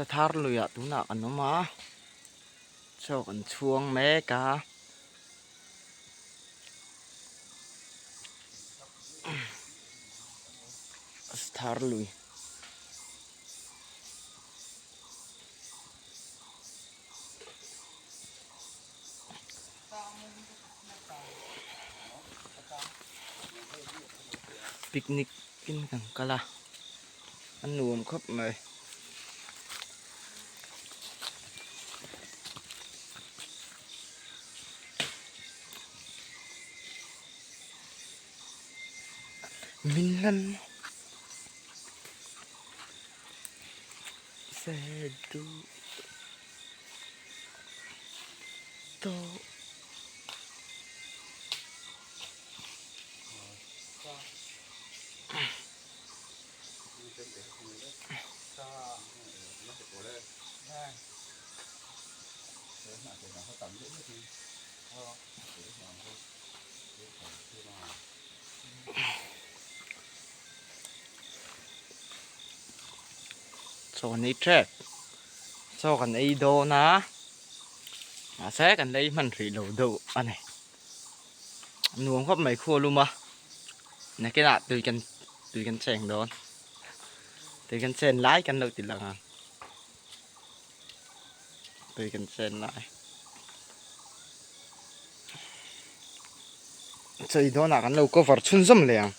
Sathar luiah tunah kan awm a, chaw kan chhuang mek a. Sathar lui. Picnic in kan kal a a nuam khawp mai. Min hlan se duh tawh. Chaw an ei tep chaw kan ei dawn a mahse kan la ei hman hrih lo deuh a ni nuam khawp mai khu a lum a nakinah tui kan tui kan cheng dawn tui kan chen lai kan lo ti lang ang tui kan chen lai chaw ei dawnah kan lo cover chhunzawm leh ang.